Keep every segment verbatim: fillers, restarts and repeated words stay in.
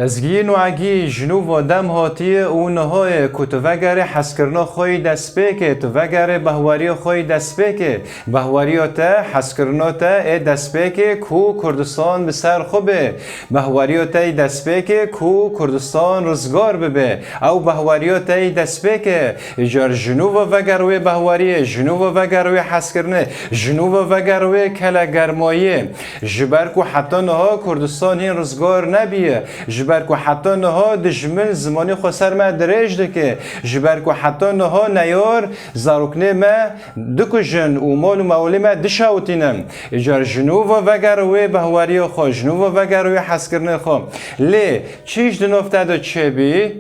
Lezgiyê nuegî ji nû ve dem hatiye û niha ye ku tu vegerê hezkirina xwe yî destpêkê, tu vegerê behweriya xwe yî destpêkê. Behweriya te, hezkirina te ê destpêkê ku Kurdistan bi ser xwe bê. Behweriya te yî destpêkê ku Kurdistan rizgar bibe. Ew behweriya te yî destpêkê. Îcar ji nû ve veger wê behweriyê, ji nû ve veger wê hezkirinê, ji nû ve veger wê kelegermayiyê. Ji ber ku heta niha Kurdistan hîn rizgar nebiye. Ji ber ku heta niha dijmin zimanê xwe ser me dirêj dike. Ji ber ku heta niha neyar zaroknê me dikujin û mal û mewlê me dişewitînin. Îcar ji nû ve veger wê behweriya xwe, ji nû ve veger wê hezkirinê xwe. Lê çi ji di nav te de çêbî?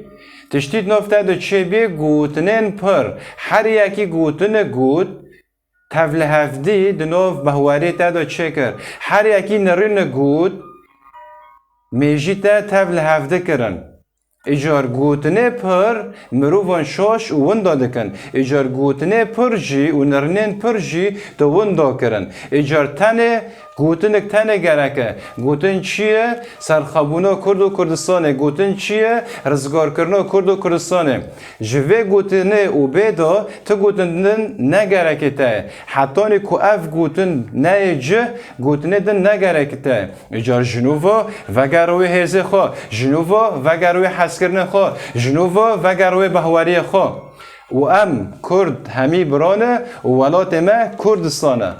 Tiştî di nav te de çêbî gotinên pir. Her yekî gotinik got, tevlihevdî di nav behwerê te de çêkir. Her yekî nirînik got, mêjî te tevlihevdî kirin. Îcar gotinê pir mirovan şaş û winda dikin. Îcar gotinê pir jî û nirînên pir jî tu winda kirin. Îcar tenê gotinik tenê gerek e. Gotin çi ye? Serxwebûna Kurd û Kurdistanê. Gotin çi ye? Rizgarkirina Kurd û Kurdistanê. Ji vê gotinê û bê de ti gotin din ne gerekê te ye. Hetanî ku ev gotin neyê cih, gotinê din ne gerekê te ye. Îcar ji nû ve veger wê hêzê xwe, ji nû ve veger wê hezkirinê xwe, ji nû ve veger wê behweriyê xwe. Û em Kurd hemî bira ne û welatê me Kurdistan e.